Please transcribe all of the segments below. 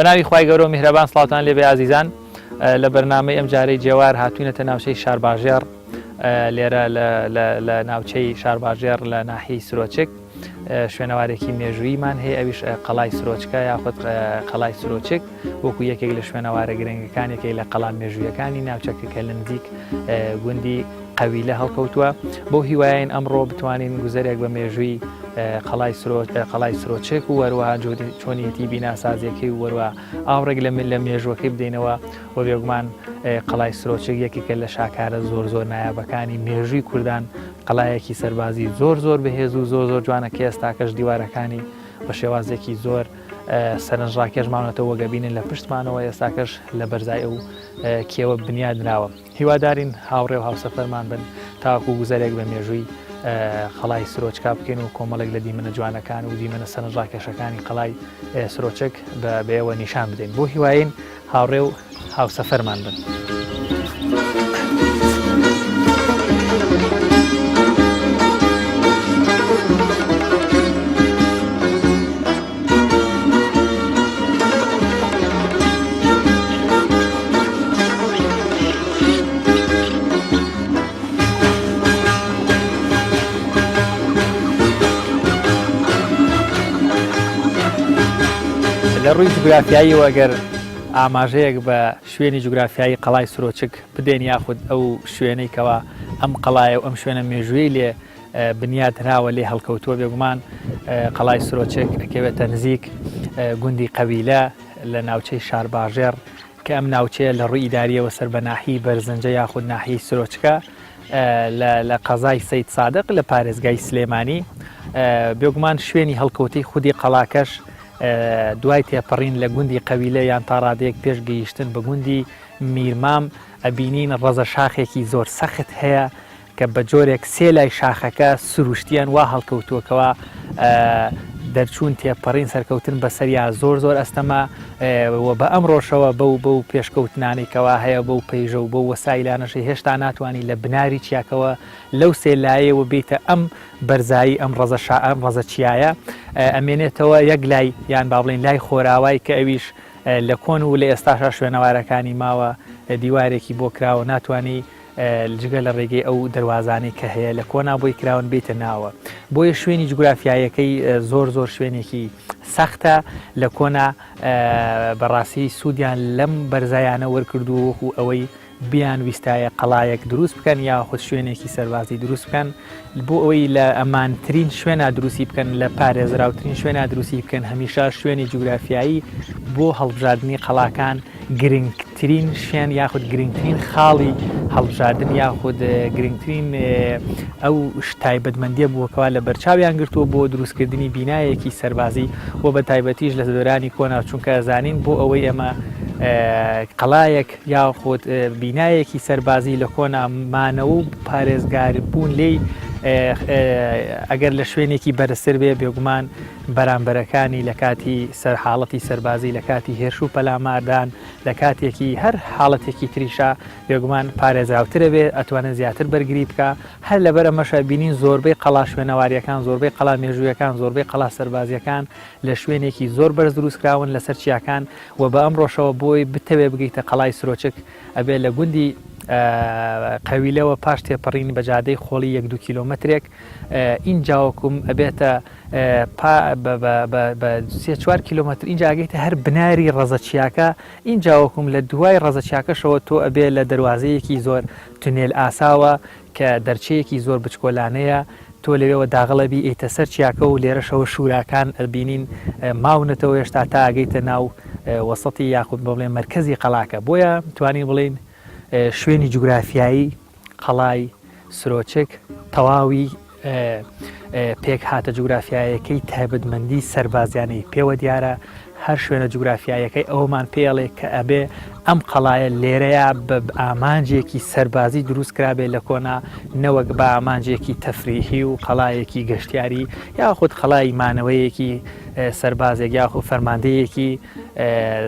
بەناوی خوای گەورە و میهرەبان سڵاوتان لێبێ ئازیزان لە بەرنامەی ئەم جارەی جێوار هاتوینەتە ناوچەی شارباژێڕ لێرە لە ناوچەی شارباژێڕ لە ناحیەی سرۆچک شوێنەوارێکی مێژوویمان هەیە ئەویش قەڵای سرۆچکە یاخود قەڵای سرۆچک وەکو یەکێک لە شوێنەوارە گرنگەکان یەکێک لە قەڵا مێژوویەکانی ناوچەکە کە لە نزیک گوندی قەویلە هەڵکەوتووە بەو هیوایەین ئەمڕۆ بتوانین گوزەرێک بە مێژووی قەڵای سرۆ قەڵای سرۆچک و وەروەها چۆنیەتی بیناسازیەکەی و وەروە ئاوڕێک لە لە مێژووەکەی بدەینەوە و بێگومان قەڵای سرۆچک یەکێکە لە شاکارە زۆر زۆر نایابەکانی مێژووی کوردان قەڵایەکی سەربازی زۆر زۆر بەهێز و زۆر زۆر جوانە کە ئێستاکەش دیوارەکانی بە شێوازێکی زۆر سەرنجڕاکێش ماونەتەوە وەک ئەبینن لە پشتمانەوە ئێستاکەش لە بەرزای ئەو کێوە بنیاد نراوە. هیوادارین هاوڕێ و هاوسەفەرمان بن تاوەکو گوزەرێک بە مێژووی قەڵای سرۆچکا بکەین و کۆمەڵێک لە دیمەنە جوانەکان و دیمەنە سەرنجڕاکێشەکانی قەڵای سرۆچک بە ئێوە نیشان بدەین. بۆ هیواین هاوڕێ و هاوسەفەرمان بن. لە ڕووی جوگرافیاییەوە گەر ئاماژەیەک بە شوێنی جوگرافیایی قەڵای سرۆچک بدەین یاخود ئەو شوێنەی کەوا ئەم قەڵایە و ئەم شوێنە مێژوویەی لێ بنیات نراوە لێ هەڵکەوتووە بێگومان قەڵای سرۆچک ئەکەوێتە نزیک گوندی قەویلە لە ناوچەی شارباژێڕ کە ئەم ناوچەیە لە ڕووی ئیداریەوە سەر بە ناحیەی بەرزنجە یاخود ناحیەی سرۆچکە لە قەزای سەید سادق لە پارێزگای سلێمانی بێگومان شوێنی هەڵکەوتەی خودی قەڵاکەش دوای تێپەڕین لە گوندی قەویلە یان تاڕادەیەک پێش گەیشتن بە گوندی میرمام ئەبینین ڕەزە شاخێکی زۆر سەخت هەیە کە بە جۆرێک سێ لای شاخەکە سروشتیان وا هەڵکەوتووە کەوا دەرچوون تێپەڕین سەرکەوتن بەسەریا زۆر زۆر ئەستەمە و بە ئەمڕۆشەوە بەو بەو پێشکەوتنانەی کەوا هەیە بەو پەیژە و بەو وەسایلانەشی هێشتا ناتوانانی لە بناری چیاکەوە لەو سێ لایەوە بیتە ئەم بەرزایی ئەم ڕەزە شا ئەم ڕەزە چیایە ئەمێنێتەوە یەک لای یان با بڵێین لای خۆراوای کە ئەویش لە کۆن و لە ئێستاشا شوێنەوارەکانی ماوە دیوارێکی بۆ کراوە ناتوانانی جگە لە ڕێگەی ئەو دەروازانەی کە هەیە لە کۆنا بۆی کراون بێتە ناوە بۆیە شوێنی جوگرافیایەکەی زۆر زۆر شوێنێکی سەختە لە کۆنا بەڕاستی سوودیان لەم بەرزایانە وەرکردو وەکو ئەوەی بیان ویستایە قەڵایەک دروست بکەن یاخود شوێنێکی سەربازی دروست بکەن بۆ ئەوەی لە ئەمانترین شوێنا دروستی بکەن لە پارێزراوترین شوێنا دروستی بکەن هەمیشە شوێنی جوگرافیایی بۆ هەڵبژاردنی قەڵاکان گرنگترین شوێن یاخود گرنگترین خاڵی هەڵبژاردن یاخود گرنگترین ئەو تایبەتمەندیە بووە کەوا لە بەرچاویان گرتووە بۆ دروستکردنی بینایەکی سەربازی و بە تایبەتیش لە دەورانی کۆنا چونکە زانین بۆ ئەوەی ئێمە قەڵایەک یاخود بینایەکی سەربازی لە کۆنا مانەوە و پارێزگار بوون لێی ئەگەر لە شوێنێکی بەرزتر بێ بێگومان بەرامبەرەکانی لە کاتی سەر حاڵەتی سەربازی لە کاتی هێرش و پەلاماردان لە کاتێکی هەر حاڵەتێکی تریشا بێگومان پارێزراوترە بێ ئەتوانێت زیاتر بەرگری بکا هەر لەبەر ئەمەشە بینین زۆربەی قەڵا شوێنەواریەکان زۆربەی قەڵا مێژوویەکان زۆربەی قەڵا سەربازیەکان لە شوێنێکی زۆر بەرز دروستکراون لەسەر چیاکان و بە ئەمڕۆشەوە بۆی بتەوێ بگەیتە قەڵای سرۆچک ئەبێ لە گوندی قەویلەوە پاش تێپەڕین بە جادەی خۆڵی یەک دوو کیلۆمەترێک ئینجاوەکوم ئەبێتە بە سێ چوار کیلۆمەتر ئینجا ئەگەیتە هەر بناری ڕەزە چیاکە ئینجاوەکوم لە دوای ڕەزە چیاکەشەوە تۆ ئەبێ لە دەروازەیەکی زۆر تونێل ئاساوە کە دەرچەیەکی زۆر بچکۆلانەیە تۆ لەوێوە داغڵ ئەبی ئەیتە سەر چیاکە و لێرەشەوە شوراکان ئەبینین ماونەتەوە هێشتا تا ئەگەیتە ناو وەسەتی یاخود بڵێن مەرکەزی قەڵاکە بۆیە توانین بڵێین شوێنی جوگرافیایی قەڵای سرۆچک تەواوی پێکهاتە جوگرافیایەکەی تایبەتمەندی سەربازیانەی پێوە دیارە، هەر شوێنە جوگرافیایەکەی ئەوەمان پێ ئەڵێ کە ئەبێ ئەم قەڵایە لێرەیا بە ئامانجێکی سەربازی دروست کرابێ لە کۆنا نەوەک بە ئامانجێکی تەفریحی و قەڵایەکی گەشتیاری یاخود قەڵای مانەوەیەکی سەربازێک یاخود فەرماندەیەکی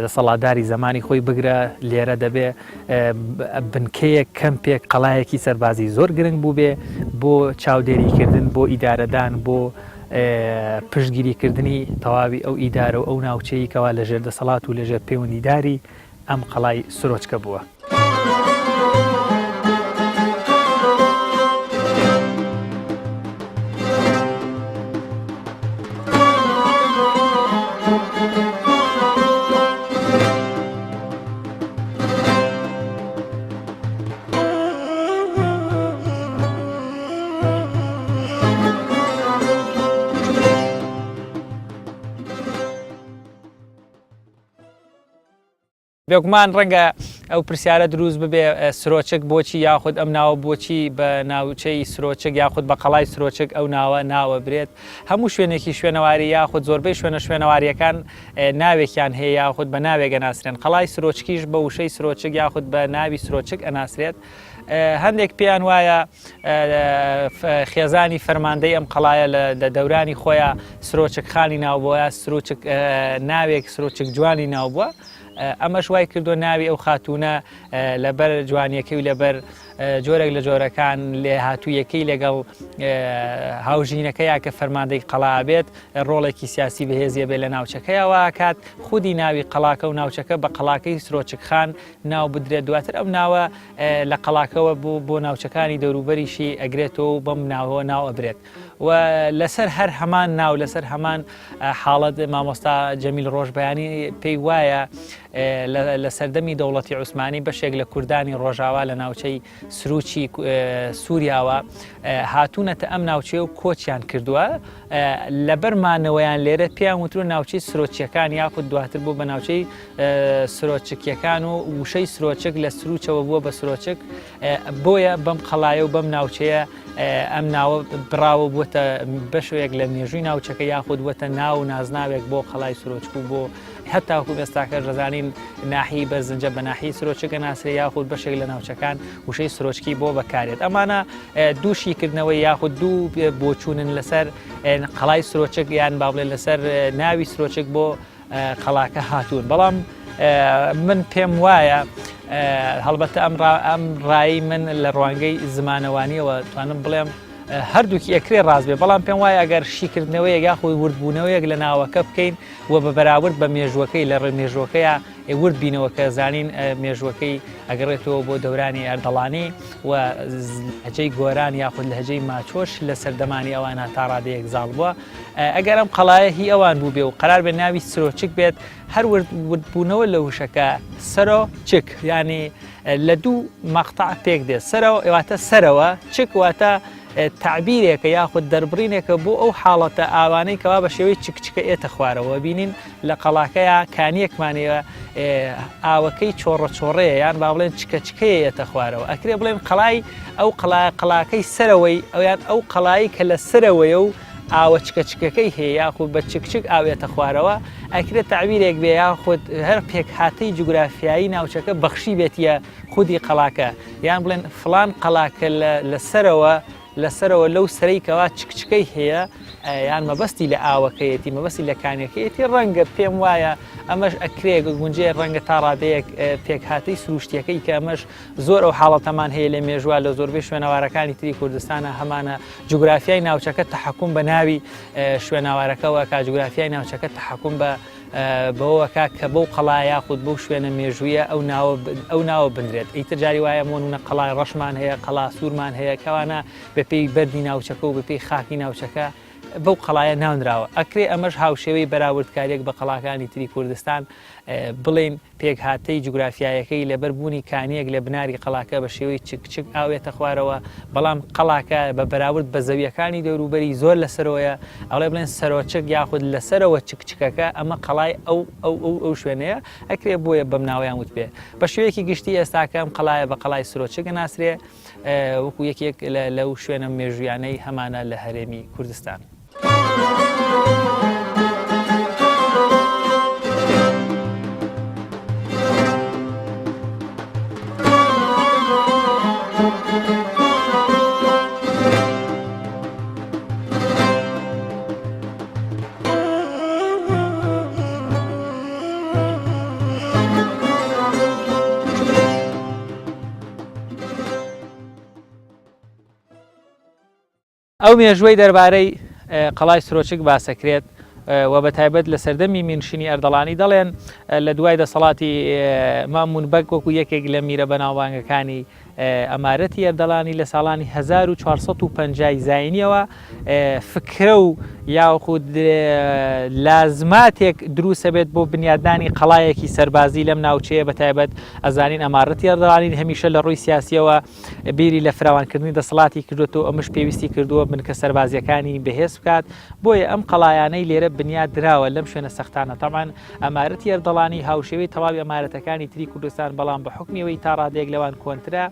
دەسەڵاتداری زەمانی خۆی بگرە لێرە دەبێ بنکەیەک، کەمپێک، قەڵایەکی سەربازی زۆر گرنگ بووبێ بۆ چاودێریکردن، بۆ ئیدارەدان، بۆ. پشتگیریکردنی تەواوی ئەو ئیدارە و ئەو ناوچەی کەوا لەژێر دەسەڵات و لەژێر پەیوەندیداری ئەم قەڵای سرۆچکە بووە. بێگومان ڕەنگە ئەو پرسیارە دروست ببێ سرۆچک بۆچی یاخود ئەم ناوە بۆچی بە ناوچەی سرۆچک یاخود بە قەڵای سرۆچک ئەو ناوە ناوە برێت هەموو شوێنێکی شوێنەواری یاخود زۆربەی شوێنە شوێنەواریەکان ناوێکیان هەیە یاخود بە ناوێک ئەناسرێن قەڵای سرۆچکیش بە وشەی سرۆچک یاخود بە ناوی سرۆچک ئەناسرێت هەندێک پێیان وایە خێزانی فەرماندەی ئەم قەڵایە لە دەورانی خۆیان سرۆچک خانی ناوبووە سروچک ناوێک سرۆچک جوانی ناوبووە ئەمەش وای کردو ناوی ئەو خاتونە لەبەر جوانیەکەی و لەبەر جۆرێک لە جۆرەکان لێهاتوویەکەی لەگەڵ هاوژینەکەیا کە فەرماندەی قەڵا بێت ڕۆڵێکی سیاسی بەهێزیە بێت لە ناوچەکەیەوە کات خودی ناوی قەڵاکە و ناوچەکە بە قەڵاکەی سرۆچکخان ناو بدرێت دواتر ئەم ناوە لە قەڵاکەوە بۆ بۆ ناوچەکانی دەوروبەریشی ئەگرێتەوە و بەم ناوەوە ناو ئەبرێت و لەسەر هەر هەمان ناو لەسەر هەمان حاڵەت مامۆستا جەمیل ڕۆژبەیانی پێی وایە لە سەردەمی دەوڵەتی عوسمانی بەشێک لە کوردانی ڕۆژاوا لە ناوچەی سروچی سووریاوە هاتوونەتە ئەم ناوچەیە و کۆچیان کردووە لەبەر مانەوەیان لێرە پێیان وترو ناوچەی سرۆچیەکان یاخود دواتر بوو بە ناوچەی سرۆچکیەکان و وشەی سرۆچک لە سروچەوە بووە بە سرۆچک بۆیە بەم قەڵایە و بەم ناوچەیە ئەم ناوە براوە بووەتە بەشێک لە مێژووی ناوچەکە یاخود بووەتە ناو و نازناوێک بۆ قەڵای سرۆچک و بۆ هەتاکو ئێستاکەش دەزانین ناحی بەرزنجە بە ناحی سرۆچکە ناسرێ یاخود بەشێک لە ناوچەکان وشەی سرۆچکی بۆ بەکارێت ئەمانە دوو شیکردنەوەی یاخود دوو بۆچوونن لەسەر قەڵای سرۆچک یان با بڵێن لەسەر ناوی سرۆچک بۆ قەڵاکە هاتوون بەڵام من پێم وایە هەڵبەتە ئەم ئەم ڕایی من لە ڕوانگەی زمانەوانیەوە توانم بڵێم هەردووکی ئەکرێ ڕاست بێ بەڵام پێم وایە ئەگەر شیکردنەوەیەک یاخود وردبوونەوەیەک لە ناوەکە بکەین و بە بەراورد بە مێژووەکەی لە ڕێ مێژووەکەیا ورد بینەوە کە زانین مێژووەکەی ئەگەڕێتەوە بۆ دەورانی ئەردەڵانی و لەهجەی گۆران یاخود لەهجەی ماچۆش لە سەردەمانی ئەوان تا ڕادەیەک زاڵ بووە ئەگەر ئەم قەڵایە هی ئەوان بوو بێ و قەرار بێ ناوی سرۆچک بێت هەر وردبوونەوە لە وشەکە سەرۆ چک ینی لە دوو مەقتع پێک دێت سەرەوە واتە سەرەوە چک واتە تەعبیرێکە یاخود دەربڕینێکە بۆ ئەو حاڵەتە ئاوانەی کەوا بە شێوەی چکچکە ئێتە خوارەوە بینین لە قەڵاکەیا کانیەکمانەیە ئاوەکەی چۆڕە چۆڕەیە یان با بڵێن چکە چکەیە ئێتە خوارەوە ئەکرێ بڵێن قەڵای ئەو قەڵا قەڵاکەی سەرەوەی ئەویان ئەو قەڵایی کە لە سەرەوەیە و ئاوە چکە چکەکەی هەیە یاخود بە چکچک ئاوێتە خوارەوە ئەکرێت تەعبیرێک بێ یاخود هەر پێکهاتەی جوگرافیایی ناوچەکە بەخشی بێتیە خودی قەڵاکە یان بڵێن فڵان قەڵا کە لە سەرەوە لە سەرەوە لەو سەرەی کەوا چکچکەی هەیە یان مەبەستی لە ئاوەکەیەتی مەبەستی لە کانیەکەیەتی ڕەنگە پێم وایە ئەمەش ئەکرێ گونجێ ڕەنگە تا ڕادەیەک پێکهاتەی سروشتیەکەی کە ئەمەش زۆر ئەو حاڵەتەمان هەیە لە مێژوە لە زۆربەی شوێنەوارەکانی تری کوردستانە هەمانە جوگرافیای ناوچەکە تەحکوم بە ناوی شوێنەوارەکەوە کا جوگرافیای ناوچەکە تەحکوم بە بەوە کا کە بەو قەڵا یاخود بەو شوێنە مێژوویە ئەو ناوە ئەو ناوە بنرێت ئیتر جاری وایە مۆنونە قەڵای ڕەشمان هەیە قەڵا سوورمان هەیە کەوانە بەپێی بەردی ناوچەکە و بەپێی خاکی ناوچەکە بەو قەڵایە ناونراوە ئەکرێ ئەمەش هاوشێوەی بەراوردکاریەک بە قەڵاکانی تری کوردستان بڵێین پێکهاتەی جوگرافیایەکەی لەبەر بوونی کانییەک لە بناری قەڵاکە بە شێوەی چک چک ئاوێتە خوارەوە، بەڵام قەڵاکە بە بەراورد بە زەوییەکانی دەوروبەری زۆر لە سەرەوەیە، ئەڵێ بڵێن سەرۆچک یاخود لە سەرەوە چک چکەکە ئەمە قەڵای ئەو ئەو ئەو ئەو شوێنەیە، ئەکرێ بۆیە بەم ناوەیان وتبێ. بە شێوەیەکی گشتی ئێستاکە ئەم قەڵایە بە قەڵای سرۆچک ئەناسرێ وەکو یەکێک لەو شوێنە مێژوویانەی هەمانە لە هەرێمی کوردستان. ئەو مێژووەی دەربارەی قەڵای سرۆچک باسەکرێت و بە تایبەت لە سەردەمی میرنشینی ئەردەڵانی دەڵێن لە دوای دەسەڵاتی مامون بەگ وەکو یەکێک لە میرە بەناوبانگەکانی ئەمارەتی ئەردەڵانی لە ساڵانی 1450 زاینیەوە فکرە و یاخود لازماتێک دروستە بێت بۆ بنیادنانی قەڵایەکی سەربازی لەم ناوچەیە بە تایبەت ئەزانین ئەمارەتی ئەردەڵانی هەمیشە لە ڕووی سیاسیەوە بیری لە فراوانکردنی دەسەڵاتی کردوێتەوە ئەمش پێویستی کردووە بنکە سەربازیەکانی بەهێز بکات بۆیە ئەم قەڵایانەی لێرە بنیاد دراوە لەم شوێنە سەختانە تەمان ئەمارەتی ئەردەڵانی هاوشێوەی تەواوی ئەمارەتەکانی تری کوردستان بەڵام بە حکمیەوەی تا ڕادەیەک لەوان کۆنترە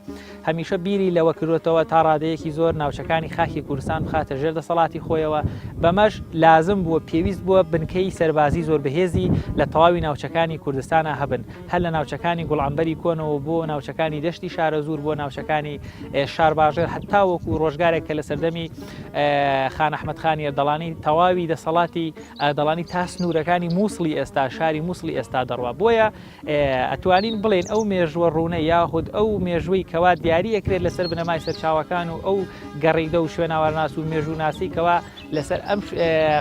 هەمیشە بیری لەوە کردوێتەوە تا ڕادەیەکی زۆر ناوچەکانی خاکی کوردستان بخاتە ژێر دەسەڵاتی خۆیەوە بەمەش لازم بووە پێویست بووە بنکەی سەربازی زۆر بەهێزی لە تەواوی ناوچەکانی کوردستانە هەبن هەر لە ناوچەکانی گوڵعەمبەری کۆنەوە بۆ ناوچەکانی دەشتی شارەزوور بۆ ناوچەکانی شارباژێر هەتاوەکو ڕۆژگارێک کە لە سەردەمی خان ئەحمەد خانی ئەردەڵانی تەواوی دەسەڵاتی ئەردەڵانی تا سنوورەکانی مووسڵی ئێستا شاری مووسڵی ئێستا دەڕوا بۆیە ئەتوانین بڵێن ئەو مێژوە ڕوونە یاخود ئەو مێژووی کەوا دیاری ئەکرێت لەسەر بنەمای سەرچاوەکان و ئەو گەڕیدە و شوێناوارناس و مێژووناسی کەوا لەسەر ئەم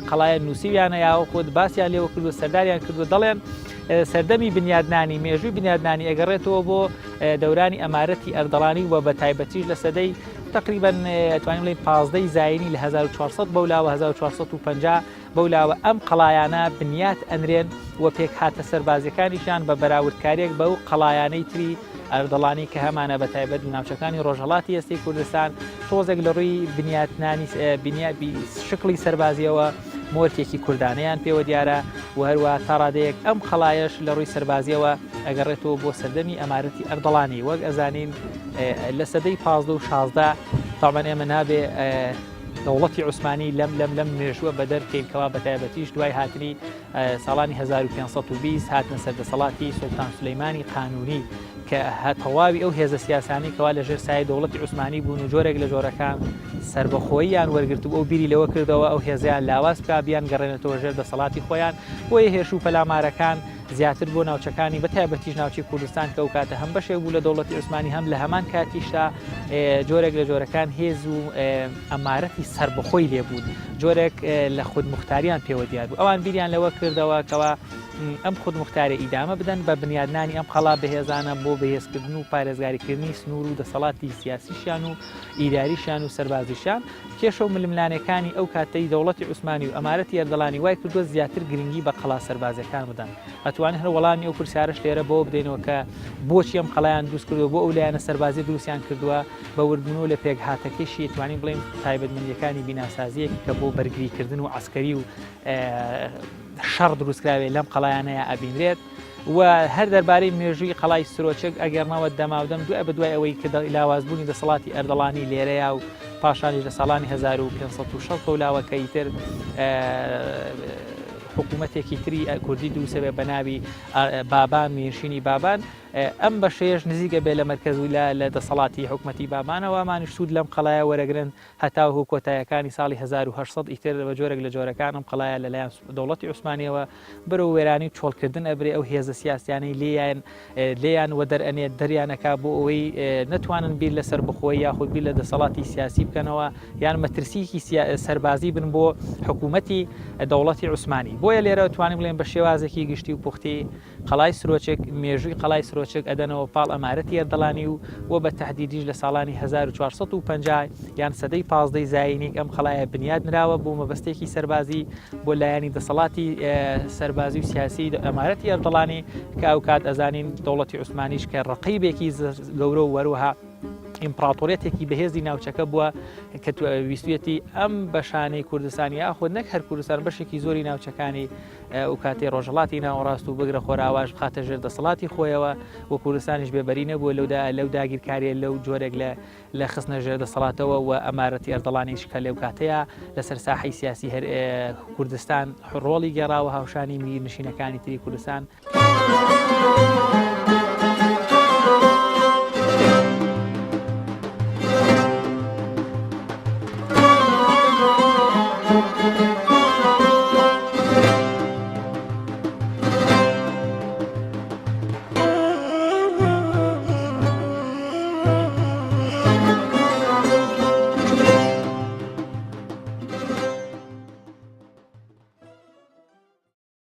قەڵایە نووسیویانە یاخود باسیان لێوە کردو سەرداریان کردو دەڵێن سەردەمی بنیادنانی مێژووی بنیادنانی ئەگەڕێتەوە بۆ دەورانی ئەمارەتی ئەردەڵانی و بە تایبەتیش لە سەدەی تقریبا توانین بڵێین پازدەی زایینی لە 1400 بەولاوە 1450 بەولاوە ئەم قەڵایانە بنیات ئەنرێن و پێکهاتە سەربازیەکانیشیان بە بەراوردکاریەک بەو قەڵایانەی تری ئەردەڵانی کە هەمانە بە تایبەت لە ناوچەکانی ڕۆژهەڵاتی ئێستەی کوردستان تۆزێک لە ڕووی بنیاتنانی شکڵی سەربازیەوە مۆرکێکی کوردانەیان پێوە دیارە و هەروە تا ڕادەیەک ئەم قەڵایەش لە ڕووی سەربازیەوە ئەگەڕێتەوە بۆ سەردەمی ئەمارەتی ئەردەڵانی وەک ئەزانین لە سەدەی 15 و 16 تاوان ئێمە نابێ دەوڵەتی عوسمانی لەم لەم لەم مێژووە بەدەر بکەین کەوا بەتایبەتیش دوای هاتنی ساڵانی 1520 هاتنە سەردەسەڵاتی سوڵتان سولەیمانی قانونی کە تەواوی ئەو هێزە سیاسانی کەوا لە ژێر سایەی دەوڵەتی عوسمانی بوون و جۆرێک لە جۆرەکان سربەخۆییان وەرگرتبوو ئەو بیری لەوە کردەوە ئەو هێزیان لاواز بکا بیان گەڕێنێتەوە ژێر دەسەڵاتی خۆیان بۆیە هێرش و پەلامارەکان زیاتر بۆ ناوچەکانی بە تایبەتیش ناوچەی کوردستان کە ئەو کاتە هەم بەشێک بوو لە دەوڵەتی عوسمانی هەم لە هەمان کاتیشدا جۆرێک لە جۆرەکان هێز و ئەمارەتی سربەخۆی لێبوون جۆرێک لە خودموختاریان پێوە دیار بوو ئەوان بیریان لەوە کردەوە کەوا ئەم خودموختاری ئیدامە بدەن بە بنیادنانی ئەم قەڵا بەهێزانە بۆ بەهێزکردن و پارێزگاریکردنی سنوور و دەسەڵاتی سیاسیشیان و ئیداریشیان و سەربازیشیان کێشە و ململانێکانی ئەو کاتەی دەوڵەتی عوسمانی و ئەمارەتی ئەردەڵانی وای کردووە زیاتر گرنگی بە قەڵا سەربازیەکان بدەن. ئەتوانین هەر وەڵامی ئەو پرسیارەش لێرە بەوە بدەینەوە کە بۆچی ئەم قەڵایان دروست کردووە، بۆ ئەو لایەنە سەربازیە دروستیان کردووە، بە وردبوونەوە لە پێکهاتەکەیشی ئەتوانین بڵێین تایبەتمەندیەکانی بیناسازیەک کە بۆ بەرگریکردن و عەسکەری و شەڕ دروستکراوێ لەم قەڵایانەیە ئەبینرێت. و هەر دەربارەی مێژووی قەڵای سرۆچک ئەگەرنەوە دەماودەم دوای بە دوای ئەوەی کە لاوازبوونی دەسەڵاتی ئەردەڵانی لێرەیە و پاشانیش لە ساڵانی 1560 بەولاوە کە ئیتر حکوومەتێکی تری کوردی دروسەبێ بە ناوی بابان میرنشینی بابان ئەم بەشەیەش نزیکە بێ لە مەرکەز و لە دەسەڵاتی حکوومەتی بابانەوە ئەمانیش سوود لەم قەڵایە وەرەگرن هەتاوەکو کۆتایەکانی ساڵی 1800 ئیتر بە جۆرێک لە جۆرەکان ئەم قەڵایە لەلایەن دەوڵەتی عوسمانیەوە بەرەو وێرانی و چۆڵکردن ئەبرێ ئەو هێزە سیاسیانەی لێیان لێیان وەدەرئەنێت دەریان ئەکا بۆ ئەوەی نەتوانن بیر لە سەربەخۆیی یاخود بیر لە دەسەڵاتی سیاسی بکەنەوە یان مەترسیکی سەربازی بن بۆ حکوومەتی دەوڵەتی عوسمانی بۆیە لێرە توانین بڵێن بە شێوازێکی گشتی و پوختی قەڵای سرۆچک، مێژووی قەڵای سرۆچک ئەدەنەوە پاڵ ئەمارەتی ئەردەڵانی و و بە تەحدیدیش لە ساڵانی 1450 یان سەدەی پازدەی زایینیک ئەم قەڵایە بنیات نراوە بۆ مەبەستێکی سەربازی بۆ لایەنی دەسەڵاتی سەربازی و سیاسی ئەمارەتی ئەردەڵانی کە ئەو کات ئەزانین دەوڵەتی عوسمانیش کە ڕقیبێکی گەورە و وەروەها ئیمپراتۆریەتێکی بەهێزی ناوچەکە بووە کە ویستویەتی ئەم بەشانەی کوردستان یاخود نەک هەر کوردستان بەشێکی زۆری ناوچەکانی ئەو کاتەی ڕۆژهەڵاتی ناوەڕاست و بگرە خۆراواش بخاتە ژێر دەسەڵاتی خۆیەوە و کوردستانیش بێبەری نەبووە لەودا لەو داگیرکاریە لەو جۆرێک لە لە خستنە ژێر دەسەڵاتەوە و ئەمارەتی ئەردەڵانیش کە لەو کاتەیە لەسەر ساحەی سیاسی هەر کوردستان ڕۆڵی گێڕاوە هاوشانی میرنشینەکانی تری کوردستان.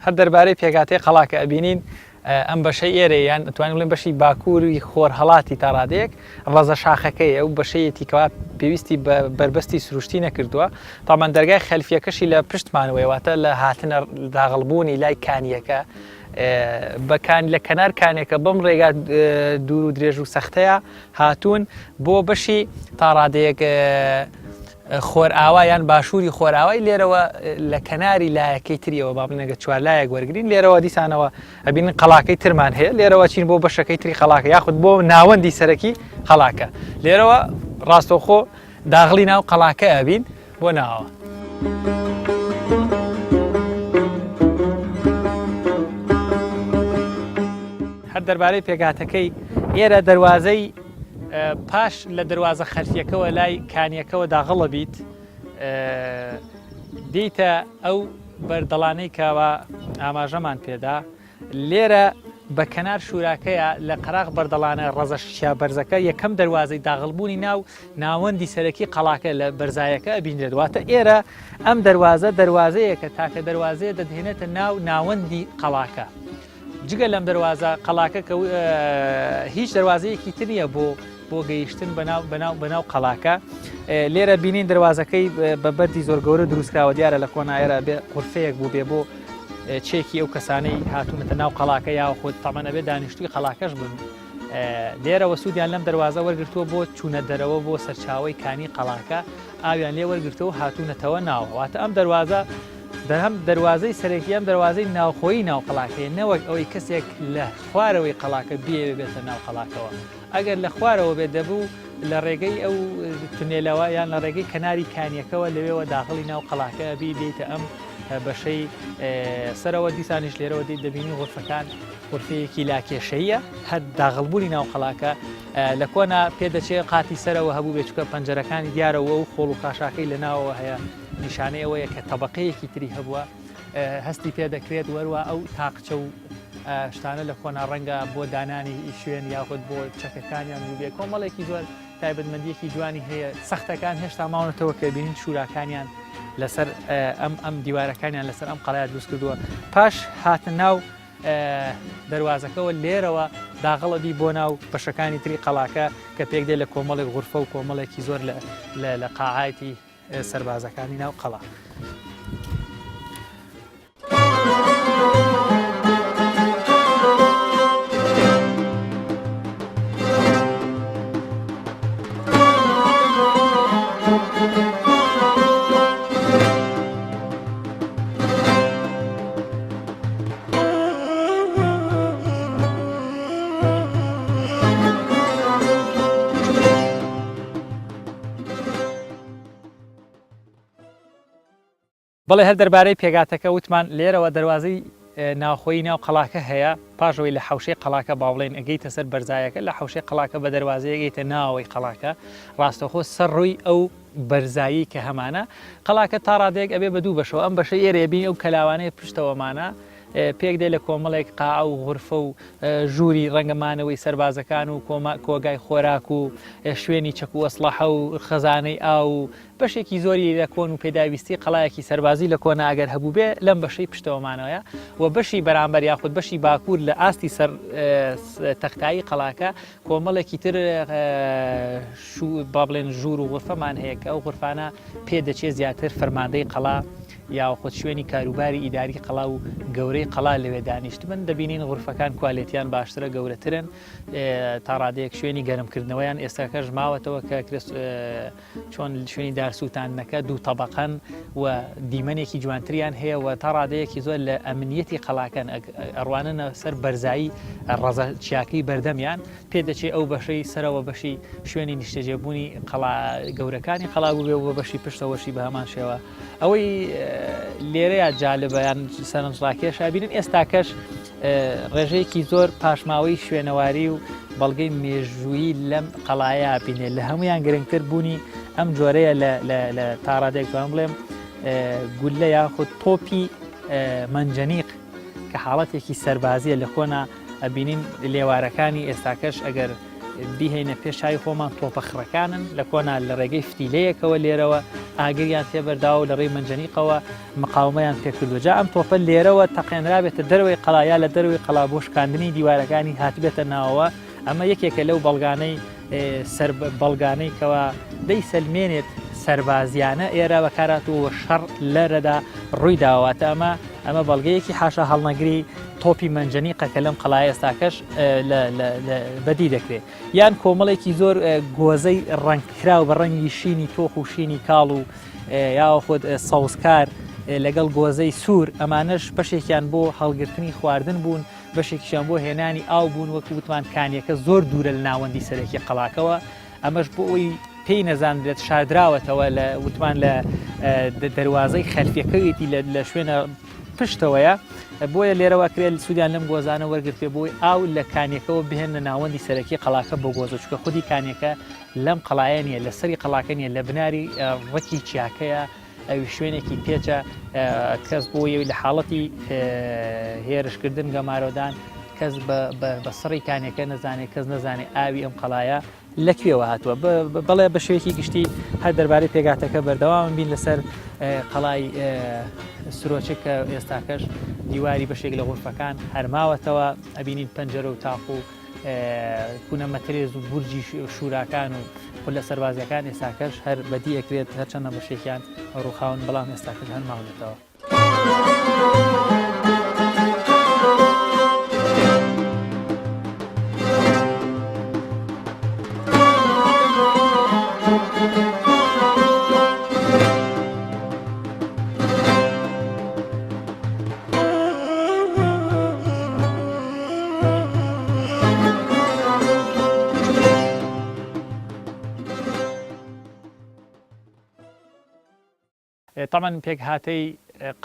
هەر دەربارەی پێکهاتەی قەڵاکە ئەبینین ئەم بەشەی ئێرە یان ئەتوانین بڵێین بەشی باکووری خۆرهەڵاتی تا ڕادەیەک ڕەزە شاخەکەی ئەو بەشەیەتی کەوا پێویستی بە بەربەستی سروشتی نەکردووە تامان دەرگای خەلفیەکەشی لە پشتمانەوەی واتە لە هاتنە داغڵبوونی لای کانیەکە بەکان لە کەنار کانێکە بەم ڕێگا دوور و درێژ و سەختەیە هاتوون بۆ بەشی تاڕادەیەک خۆرئاوا یان باشووری خۆرئاوای لێرەوە لە کەناری لایەکەی تریەوە با بڵێین ئەگەر چوارلایەک وەرگین لێرەوە دیسانەوە ئەبینین قەڵاکەی ترمان هەیە لێرەوە چین بۆ بەشەکەی تری قەڵاکە یاخود بۆ ناوەندی سەرەکی قەڵاکە لێرەوە ڕاستەوخۆ داغڵی ناو قەڵاکە ئەبین بۆ ناوە. هەر دەربارەی پێکهاتەکەی ئێرە دەروازەی پاش لە دەروازە خەلفیەکەوە لای کانیەکەوە داغڵە بیت دیتە ئەو بەردەڵانەی کەوا ئاماژەمان پێدا لێرە بە کەنار شوراکەیە لە قەراغ بەردەڵانە ڕەزە شیا بەرزەکە یەکەم دەواازەی داغڵبوونی ناو ناوەندی سەرەکی قەڵاکە لە بەرزایەکە ئەبینرێت واتە ئێرە ئەم دەواازە دەواازەیەکە تاکە دەواازەیە دەدهێنێتە ناو ناوەندی قەڵاکە. جگە لەم دەروازە قەڵاکە کە هیچ دەروازەیەکی تر نییە بۆ بۆ گەیشتن بەناو بەناو بەناو قەڵاکە لێرە بینین دەروازەکەی بە بەردی زۆر گەورە دروستکراوە دیارە لە کۆنایرە بێ قورفەیەک بوو بێ بۆ چێکی ئەو کەسانەی هاتوونەتە ناو قەڵاکە یا خۆت تەمەنە بێ دانیشتوی قەڵاکەش بن لێرەوە سوودیان لەم دەروازە وەرگتووە بۆ چوونە دەرەوە بۆ سەرچاوی کانی قەڵاکە ئاویان لێ وەرگرتەوە هاتوونەتەوە ناوە واتە ئەم دەروازە دەرهەم دەروازەی سەرەکی ئەم دەروازەی ناوخۆیی ناو قەڵاکەیە نەوەک ئەوەی کەسێک لە خوارەوەی قەڵاکە بیەوێ بێتە ناو قەڵاکەوە ئەگەر لە خوارەوە بێت دەبوو لە ڕێگەی ئەو تونێلەوە یان لە ڕێگەی کەناری کانیەکەوە لەوێوە داخڵی ناو قەڵاکە بی بێیتە ئەم بەشەی سەرەوە دیسانیش لێرەوە دێت دەبینی غرفەکان غرفەیەکی لاکێشەیە هەر داغڵبوونی ناو قەڵاکە لە کۆنا پێدەچێ قاتی سەرەوە هەبوو بێ چکە پەنجەرەکانی دیارەوە و خۆڵ و خاشاکەی لە ناوەوە هەیە نیشانەی ئەوەیە کە تەبەقەیەکی تری هەبووە هەستی پێ دەکرێت وەروە ئەو تاقچە و شتانە لە کۆنا ڕەنگە بۆ دانانی شوێن یاخود بۆ چەکەکانیان بووبێ کۆمەڵێکی زۆر تایبەتمەندیەکی جوانی هەیە سەختەکان هێشتا ماونەتەوە کە بینین شوراکانیان لەسەر ئەم ئەم دیوارەکانیان لەسەر ئەم قەڵای دروست کردووە پاش هاتن ناو دەروازەکەوە لێرەوە داغڵە بی بۆ ناو بەشەکانی تری قەڵاکە کە پێک دێ لە کۆمەڵێک غورفە و کۆمەڵێکی زۆر لە قاعاتی سەربازەکانی ناو قەڵا. بەڵێ هەر دەربارەی پێگاتەکە وتمان لێرەوە دەواازەی ناوخۆی ناو قەڵاکە هەیە پاشەوەی لە حوشەی قەڵاکە با بڵێن ئەگەیتە سەر بەرزایەکە لە حوشەی قەڵاکە بە دەواازەیەگەیتە ناوەوەی قەڵاکە ڕاستەخۆ سەر ڕووی ئەو بەرزایی کە هەمانە قەڵاکە تا ڕادەیەک ئەبێ بە دوو بەشەوە ئەم بەشەی ئێرەیە بینی ئەو کەلاوانەیە پشتەوەمانە پێک دێ لە کۆمەڵێک قاعە و غورفە و ژووری ڕەنگە مانەوەی سەربازەکان و کۆما کۆگای خۆراک و شوێنی چەک و ئەسڵەحە و خەزانەی ئاو و بەشێکی زۆری لە کۆن و پێداویستی قەڵایەکی سەربازی لە کۆنا ئەگەر هەبووبێ لەم بەشەی پشتەوەمانەوەیە و بەشی بەرامبەر یاخود بەشی باکوور لە ئاستی سەر تەختایی قەڵاکە کۆمەڵێکی تر با بڵێن ژوور و غورفەمان هەیە کە ئەو غورفانە پێدەچێت زیاتر فەرماندەی قەڵا یاخود شوێنی کاروباری ئیداری قەڵا و گەورەی قەڵا لەوێ دانیشتبن دەبینین غورفەکان کوالێتیان باشترە گەورەترن تا ڕادەیەک شوێنی گەرمکردنەوەیان ئێستاکەش ماوەتەوە کە چۆن شوێنی دار سووتاندنەکە دوو تەبەقەن و دیمەنێکی جوانتریان هەیە و تا ڕادەیەکی زۆر لە ئەمنیەتی قەڵاکەن ئەڕواننە سەر بەرزایی ڕەزە چیاکەی بەردەمیان پێدەچێ ئەو بەشەی سەرەوە بەشی شوێنی نیشتەجێبوونی قەڵا گەورەکانی قەڵا بووبێ و بە بەشی پشتەوەشی بە هەمان شێوە ئەوەی لێرەیە جالبە یان سەرنجڕاکێشە بینن ئێستاکەش ڕێژەیەکی زۆر پاشماوەی شوێنەواری و بەڵگەی مێژوویی لەم قەڵایە بینێ لە هەمویان گرنگتر بوونی ئەم جۆرەیە لە تاڕادێک توان بڵێم گولە یاخود تۆپی مەنجەنیق کە حاڵەتێکی سەربازیە لە کۆنا ئەبینین لێوارەکانی ئێستاکەش ئەگەر بیهێینە پێش چاوی خۆمان تۆپە خڕەکانن لە کۆنا لە ڕێگەی فتیلەیەکەوە لێرەوە ئاگریان تێبەرداوە و لە ڕێی مەنجەنیقەوە مقاومەیان پێکردووە جا ئەم تۆپە لێرەوە تەقێنرابێتە دەرەوەی قەڵا یا لە دەرەوەی قەڵا بۆ شکاندنی دیوارەکانی هاتبێتە ناوەوە ئەمە یەکێکە لەو بەڵگانەی سەر بەڵگانەی کەوا دەیسەلمێنێت سەربازیانە ئێرە بەکاراتووە شەڕ لەرەدا ڕووی داواتە ئەمە ئەمە بەڵگەیەکی حاشا هەڵنەگری تۆپی مەنجەنیقە کە لەم قەڵای ئێستاکەش بەدی دەکرێت یان کۆمەڵێکی زۆر گۆزەی ڕەنگکراو بە ڕەنگی شینی تۆخ و شینی کاڵ و یاخود سەوزکار لەگەڵ گۆزەی سوور ئەمانەش بەشێکیان بۆ هەڵگرتنی خواردن بوون بەشێکیشیان بۆ هێنانی ئاو بوون وەک وتمان کانیەکە زۆر دوورە لە ناوەندی سەرەکی قەڵاکەوە ئەمەش بۆ ئەوی پێی نەزانرێت شاردراوەتەوە لە وتمان لە دەروازەی خەلفیەکەویتی لە شوێنە پشتەوەیە بۆیە لێرەوە کرێت سوودیان لەم گۆزانە وەرگرتێ بۆی ئاو لە کانیەکەوە بهێنە ناوەندی سەرەکی قەڵاکە بۆ گۆزە چکە خودی کانیەکە لەم قەڵایە نیە لە سەری قەڵاکە نیە لە بناری ڕکی چیاکەیە ئەوی شوێنێکی پێچە کەس بۆ یەوی لە حاڵەتی هێرشکردن گەمارۆدان کەس بە سڕی کانیەکە نەزانێت کەس نەزانێت ئاوی ئەم قەڵایە لە کوێوە هاتووە بەڵێ بە شێوەیەکی گشتی هەر دەربارەی پێگاتەکە بەردەوام بین لەسەر قەڵای سرۆچک کە ئێستاکەش دیواری بەشێک لە غورفەکان هەرماوەتەوە ئەبینین پەنجەرە و تاق و کونە مەترێز و بورجی شوراکان و قولە سەربازیەکان ئێستاکەش هەر بەدی ئەکرێت هەرچەندە بەشێکیان ڕووخاون بەڵام ئێستاکەش هەر ماونەتەوە. تەبعەن پێکهاتەی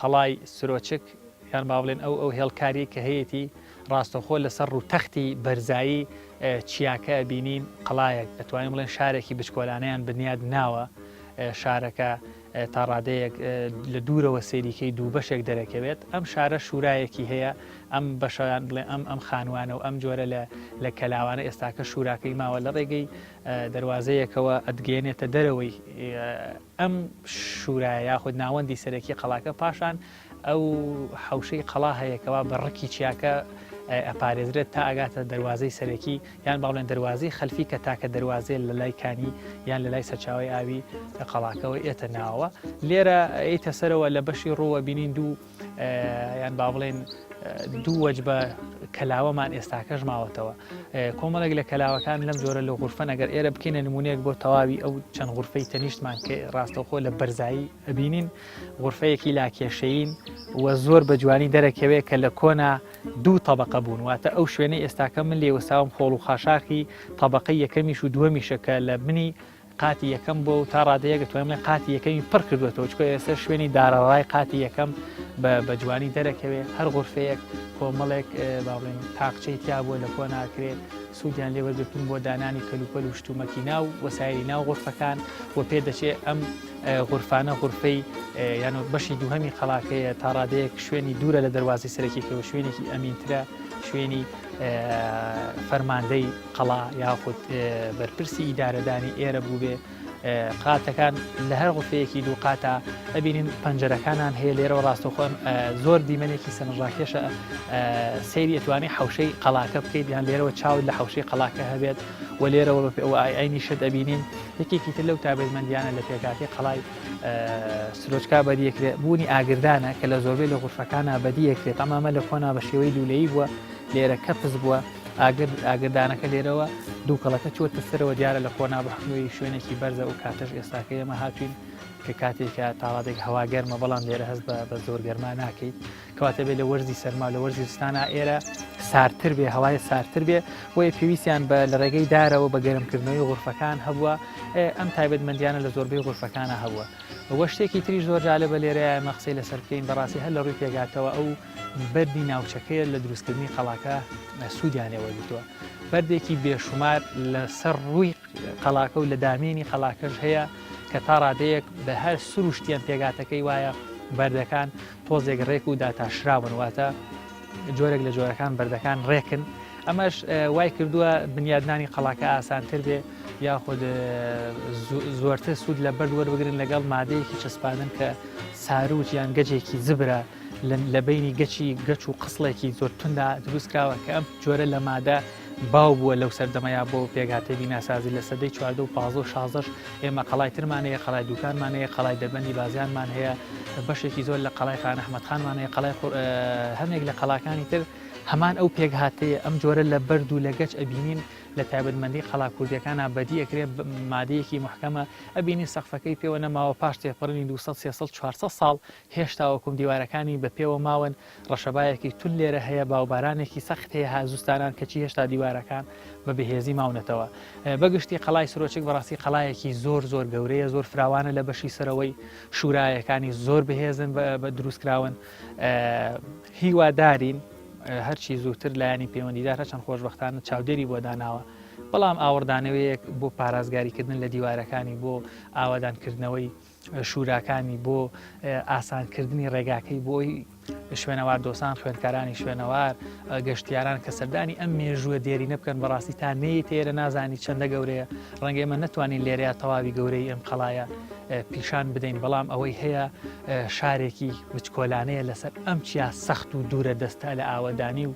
قەڵای سرۆچک یان با بڵێن ئەو ئەو هێڵکاری کە هەیەی ڕاستەخۆ لەسەر ڕووتەختی بەرزایی چیاکە بینین قەڵایەک دەتوانین بڵێن شارێکی بچکۆلانەیان بنیاد ناوە شارەکە تا ڕادەیەک لە دوورەوە سەیریکەی دوو بەشێک دەرەکەوێت ئەم شارە شورایەکی هەیە ئەم بەشیان بڵێ ئەم ئەم خانوانە و ئەم جۆرە لە لە کەلاوانە ئێستاکە شوراکەی ماوە لە ڕێگەی دەواازەیەکەوە ئەتگەێنێتە دەرەوەی ئەم شورایە یاخود ناوەندی سەرەکی قەڵاکە پاشان ئەو حەوشەی قەڵا هەیە کەوا بە ڕکی چیاکە ئەپارێزرێت تا ئەگاتە دەروازەی سەرەکی یان با بڵێن دەروازەی خەلفی کە تاکە دەروازەیە لە لای کانی یان لە لای سەرچاوەی ئاوی قەڵاکەوە ئێتە ناوەوە لێرە ئێتە سەرەوە لە بەشی ڕووە بینین دوو یان با بڵێن دوو وەجبە کەلاوەمان ئێستاکەش ماوەتەوە کۆمەڵێک لە کەلاوەکان لەم جۆرە لە غورفەن ئەگەر ئێرە بکەینە نمونەیەک بۆ تەواوی ئەو چەند غورفەی تەنیشتمان کە ڕاستەوخۆ لە بەرزایی ئەبینین غورفەیەکی لاکێشەیین و زۆر بە جوانی دەرەکەوێت کە لە کۆنا دوو تەبقە بوون واتە ئەو شوێنەی ئێستاکە من لێوەساوم خۆڵ و خاشاخی تەبقەی یەکەمیش و دووەمیشە کە لە منی قاتی یەکەم بۆ و تا ڕادەیەک دەتوانین بڵێین قاتی یەکەمی پڕ کردوێتەوە چکە ئێستا شوێنی دارەڕای قاتی یەکەم بە جوانی دەرەکەوێ هەر غورفەیەک کۆمەڵێک با بڵێن تاقچەی تیا بووە لە کۆ ناکرێ سوودیان لێ وەرگرتون بۆ دانانی کەلوپەل و شتومەکی ناو وەسایلی ناو غورفەکان و پێ دەچێ ئەم غورفانە غورفەی یان بەشی دووهەمی قەڵاکەیە تا ڕادەیەک شوێنی دوورە لە دەروازەی سەرەکیەکەوە شوێنێکی ئەمینترە شوێنی فەرماندەی قەڵا یاخود بەرپرسی ئیدارەدانی ئێرە بووبێ قاتەکان لە هەر غوفەیەکی دوو قاتە ئەبینین پەنجەرەکانان هەیە لێرەوە ڕاستەخۆن زۆر دیمەنێکی سەرنجڕاکێشە سەیری ئەتوانی حوشەی قەڵاکە بکەیت یان لێرەوە چاوت لە حوشەی قەڵاکە هەبێت و لێرەوە بە ئاینی شت ئەبینین یەکێکی تر لەو تابەتمەندیانە لە پێکاتی قەڵای سرۆچکا بەدیەکرێ بوونی ئاگردانە کە لە زۆربەی لە غورفەکانە بەدیەکرێت ئەمامە لە کۆنا بە شێوەی لولەیی بووە لێرە کەپس بووە ئاگر ئاگردانەکە لێرەوە دووکەڵەکە چووەتە سەرەوە دیارە لە کۆنا بە حکومی شوێنێکی بەرزە و کاتەش ئێستاکە ئێمە هاتوین کە کاتێکە تاڕادێک هەوا گەرمە بەڵام لێرە هەست بە زۆر گەرما ناکەیت کەواتە بێ لە وەرزی سەرما لە وەرزی زستانە ئێرە سارتر بێ هەوای سارتر بێ بۆیە پێویستیان بە لە ڕێگەی دارەوە بە گەرمکردنەوەی غورفەکان هەبووە ئەم تایبەتمەندیانە لە زۆربەی غورفەکانە هەبووە وە شتێکی تریش زۆر جالبە لێرەیە ئێمە قسەی لەسەر بکەین بەڕاستی هەر لە ڕووی پێگاتەوە ئەو بەردی ناوچەکەیە لە دروستکردنی قەڵاکە سوودیان لێ وەرگرتووە بەردێکی بێشومار لەسەر ڕووی قەڵاکە و لە دامێنی قەڵاکەش هەیە کە تا ڕادەیەک بە هەر سروشتیان پێگاتەکەی وایە بەردەکان تۆزێک ڕێک و داتاشراون واتە جۆرێک لە جۆرەکان بەردەکان ڕێکن. ئەمەش وای کردووە بنیادنانی قەڵاکە ئاسانتر بێ یاخود زۆرتر سوود لە بەرد وەربگرن لەگەڵ مادەیەکی چەسپاندن کە ساروج یان گەجێکی زبرە لە بینی گەچی گەچ و قسڵێکی زۆر توندا دروست کراوە کە ئەم جۆرە لە مادە باو بووە لەو سەردەمەیا بۆ پێکهاتەی بیناسازی لە سەدەی 14 و 15 و 16 ئێمە قەڵای ترمان هەیە قەڵای دوکانمان هەیە قەڵای دەربەندی بازیانمان هەیە بەشێکی زۆر لە قەڵای خان ئەحمەد خانمان هەیە قەڵای هەندێک لە قەڵاکانی تر هەمان ئەو پێکهاتەیە ئەم جۆرە لە بەرد و لە گەچ ئەبینین لە تایبەتمەندی قەڵا کوردیەکانا بەدی ئەکرێ مادەیەکی محکەمە ئەبینین سەقفەکەی پێوە نەماوە پاش تێپەڕینی 200 300 400 ساڵ هێشتا وەکوم دیوارەکانی بە پێوە ماون ڕەشەبایەکی تون لێرە هەیە باوبارانێکی سەخت هەیە ها زستانان کەچی هێشتا دیوارەکان بە بەهێزی ماونەتەوە بەگشتی قەڵای سرۆچک بەڕاستی قەڵایەکی زۆر زۆر گەورەیە زۆر فراوانە لە بەشی سەرەوەی شورایەکانی زۆر بەهێزن بە دروستکراون هیوادارین هەرچی زووتر لایەنی پەیوەندیدار هەرچەند خۆشبەختانە چاودێری بۆ داناوە، بەڵام ئاوڕدانەوەیەک بۆ پارازگاریکردن لە دیوارەکانی، بۆ ئاوادانکردنەوەی شوراکانی، بۆ ئاسانکردنی ڕێگاکەی بۆی شوێنەوار دۆسان، خوێندکارانی شوێنەوار، گەشتیاران کە سەردانی ئەم مێژووە دێرینە بکەن، بەڕاستی تا نەیەیتە ئێرە نازانی چەندە گەورەیە، ڕەنگە ئێمە نەتوانین لێرەیا تەواوی گەورەی ئەم قەڵایە پیشان بدەین، بەڵام ئەوەی هەیە شارێکی بچکۆلانەیە لەسەر ئەم چیا سەخت و دوورە دەستە لە ئاوەدانی و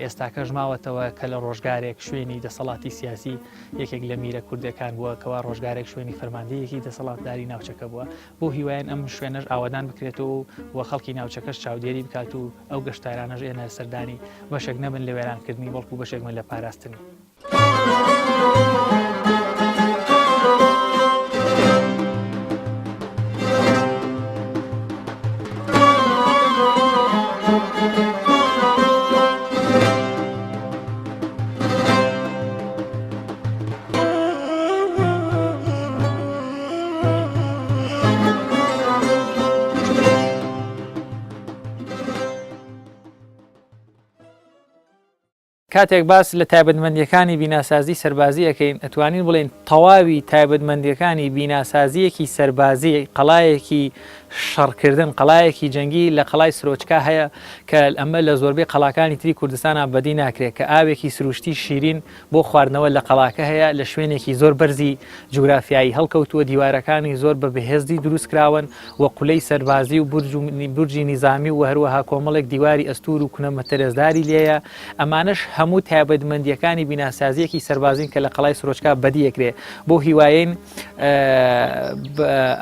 ئێستاکەش ماوەتەوە کە لە ڕۆژگارێک شوێنی دەسەڵاتی سیاسی یەکێک لە میرە کوردەکان بووە کەوا ڕۆژگارێک شوێنی فەرماندەیەکی دەسەڵاتداری ناوچەکە بووە بۆ هیوایەن ئەم شوێنەش ئاوەدان بکرێتەوە و خەڵکی ناوچەکەش چاودێری بکات و ئەو گەشتارانەش ئێنە سەردانی بەشێک نەبن لە وێرانکردنی بەڵکو بەشێک من لە پاراستنی. کاتێک باس لە تایبەتمەندییەکانی بیناسازی سەربازی ئەکەین، ئەتوانین بڵێین تەواوی تایبەتمەندییەکانی بیناسازییەکی سەربازی، قەڵایەکی شەڕکردن، قەڵایەکی جەنگی لە قەڵای سرۆچکا هەیە کە ئەمە لە زۆربەی قەڵاکانی تری کوردستانا بەدی ناکرێت کە ئاوێکی سروشتی شیرین بۆ خواردنەوە لە قەڵاکە هەیە لە شوێنێکی زۆر بەرزی جوگرافیایی هەڵکەوتووە، دیوارەکانی زۆر بە بەهێزی دروستکراون و قولەی سەربازی و بورج و بورجی نیزامی و هەروەها کۆمەڵێک دیواری ئەستوور و کونە مەتەرێزداری لێیە، ئەمانەش هەموو تایبەتمەندییەکانی بیناسازییەکی سەربازین کە لە قەڵای سرۆچکا بەدی ئەکرێ. بەو هیوایەین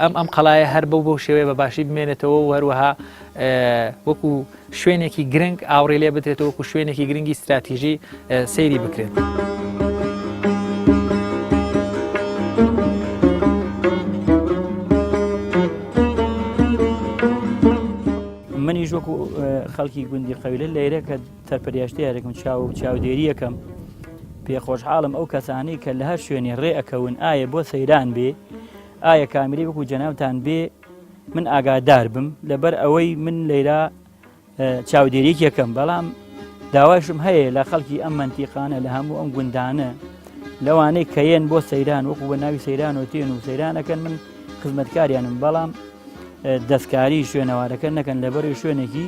ئەم ئەم قەڵایە هەر بەو بەو شێوەیە بە باشی بمێنێتەوە و هەروەها وەکو شوێنێکی گرنگ ئاوڕی لێ بدرێتەوە وەکو شوێنێکی گرنگی ستراتیژی سەیری بکرێت. منیش وەکو خەڵکی گوندی قەویلە لێرە کە تەرپەریاشتیارێکم چاو و چاودێریەکەم پێ خۆشحاڵم ئەو کەسانەی کە لە هەر شوێنێ ڕێ ئەکەون ئایا بۆ سەیران بێ ئایا کامیرەی وەکو جەنابتان بێ من ئاگادار بم لەبەر ئەوەی من لەیرا چاودێریەکی یەکەم بەڵام داواشم هەیە لە خەڵکی ئەم منتیقانە لە هەموو ئەم گوندانە لەوانەی کە یەن بۆ سەیران وەکو بە ناوی سەیران و تێن و سەیرانەکەن من خزمەتکاریانم بەڵام دەستکاری شوێنەوارەکە نەکەن لەبەری شوێنێکی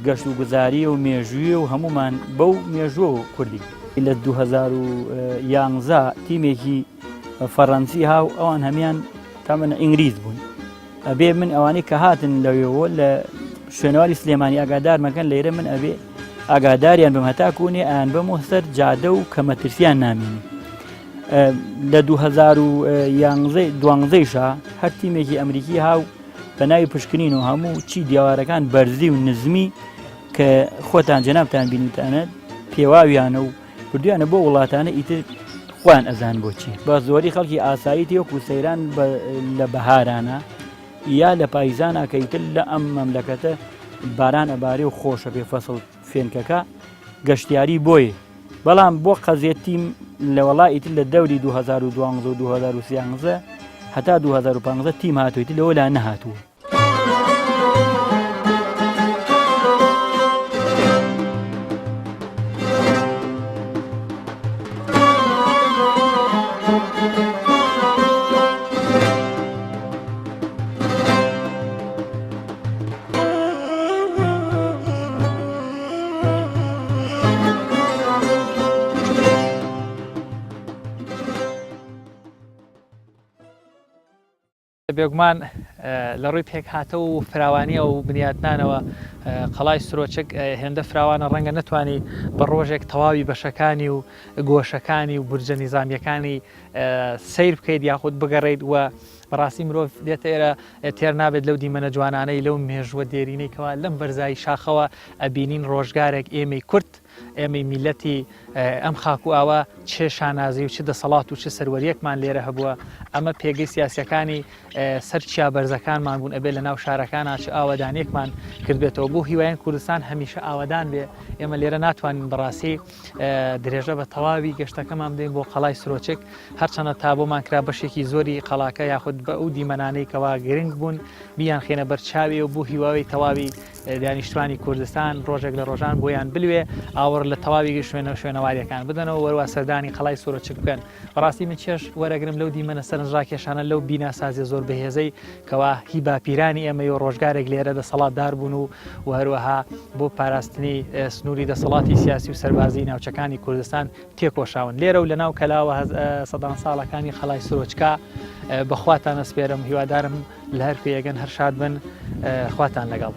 گەشت و گوزاری و مێژووی و هەمومان بەو مێژوو و کوردی لە 2011 تیمێکی فەڕەنسی هاو ئەوان هەمان تامەنە ئینگلیز بوون ئەبێ من ئەوانەی کە هاتن لەوێەوە لە شوێنەواری سلێمانی ئاگادار مەکەن لێرە من ئەبێ ئاگاداریان بم هەتا کوونێ ئەیان بەم و سەر جادە و کە مەترسیان نامێنێ لە 2012شا هەر تیمێکی ئەمریکی هاو بە ناوی پشکنین و هەموو چی دیوارەکان بەرزی و نزمی کە خۆتان جەنابتان بینیتانە پێواویانە و بردویانە بۆ وڵاتانە ئیتر خۆیان ئەزان بۆچی بە زۆری خەڵکی ئاسایی تێوەکو سەیران لە بەهارانە یا لە پایزانە کە ئیتر لە ئەم مەملەکەتە باران ئەبارێ و خۆشە پێ فەسڵ فێنکەکە گەشتیاری بۆیە بەڵام بۆ قەزیە تیم لە وەڵا ئیتر لە دەوری 2012 و 2013 هەتا 2015 تیم هاتوویت لەوە لا نەهاتووە. بێگومان لە ڕووی پێکهاتە و فراوانیەوە و بنیاتنانەوە قەڵای سرۆچک هێندە فراوانە ڕەنگە نەتوانی بە ڕۆژێک تەواوی بەشەکانی و گۆشەکانی و بورجە نیزامیەکانی سەیر بکەیت یاخود بگەڕێیت و بەڕاستی مرۆڤ دێتە ئێرە تێر نابێت لەو دیمەنە جوانانەی لەو مێژووە دێرینەی کەوا لەم بەرزایی شاخەوە ئەبینین ڕۆژگارێک ئێمەی کورد ئێمەی میلەتی ئەم خاک و ئاوە چ شانازی و چ دەسەڵات و چ سەروەریەکمان لێرە هەبووە ئەمە پێگەی سیاسەکانی سەر چیا بەرزەکانمان بوون ئەبێ لە ناو شارەکانا چ ئاوەدانیەکمان کردبێتەوە بۆ هیوایەن کوردستان هەمیشە ئاوەدان بێ ئێمە لێرە ناتوانین بەڕاستی درێژە بە تەواوی گەشتەکەمان بدەین بۆ قەڵای سرۆچک هەرچەنە تا بۆمان کرا بەشێکی زۆری قەڵاکە یاخود بە ئەو دیمەنانەی کەوا گرنگ بوون بیان خێنە بەرچاوی و بۆ هیواوی تەواوی دانیشتوانی کوردستان ڕۆژێک لە ڕۆژان بۆیان بلوێ ئاوڕ لە تەواوی شوێنە شوێنەواریەکان بدەنەوە وەروا سەردانی قەڵای سورۆچک بکەن بەڕاستی من چێژ وەرەگرم لەو دیمەنە سەرنجڕاکێشانە لەو بیناسازیە زۆر بەهێزەی کەوا هی باپیرانی ئێمەی و ڕۆژگارێک لێرە دەسەڵاتدار بوون و و هەروەها بۆ پاراستنی سنووری دەسەڵاتی سیاسی و سەربازی ناوچەکانی کوردستان تێکۆشاون لێرە و لەناو کەلاوە سەدان ساڵەکانی قەڵای سرۆچکا بەخواتان ئەسپێرم هیوادارم لە هەر کوێیەگەن هەر شاد بن خواتان لەگەڵ.